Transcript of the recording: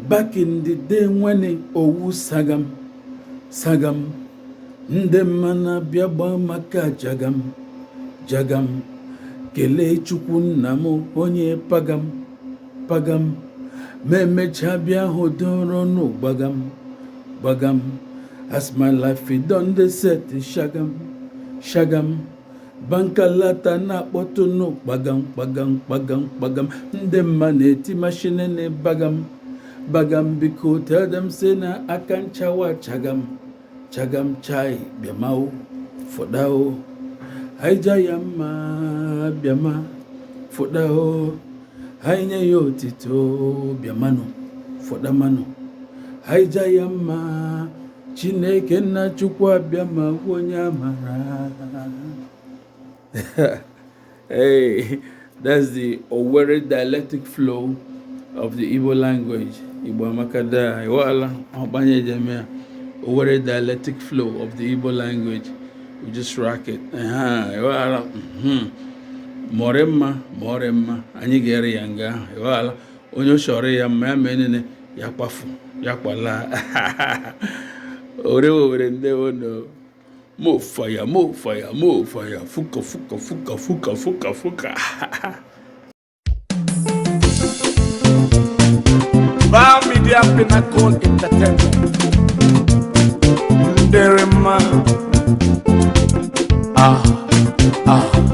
Back in the day when owu sagam sagam, ndị mma na-abịa gbaa maka jagam jagam, kelee Chukwu nna m onye pagam pagam, ma emechaa bịa hụ doro nụ gbagam gbagam. As my life e don dey set, shagam shagam, bank alert na-akpọtụ nụ gbagam gbagam gbagam gbagam, ndị mma na-eti mashinene bagam bagam. Biko tell them say na aka nchawa chagam chagam chai bịamao fụdao aija ya mma bịama fụdao anyị nye ya otito bịamanụ fụdamanụ aija ya mma Chineke nna Chukwu abịama onye amara. Hey, that's the Owerri dialectic flow of the Igbo language. Igbo Amakada, Iwala, Ọgbanye Jemea. Owerri dialectic flow of the Igbo language. We just rock it. Iwala. More mma, more mma. Anyị ga-ere ya nga ahụ. Iwala. Onye chọrọ ya mma ya mee nene ya kpafu, ya kwala. Ore Owere ndewo no. More fire, more fire, more fire. Fuka, fuka, fuka, fuka, fuka, fuka. Bar Media Pinnacle Entertainment. Nderema. Ah, ah.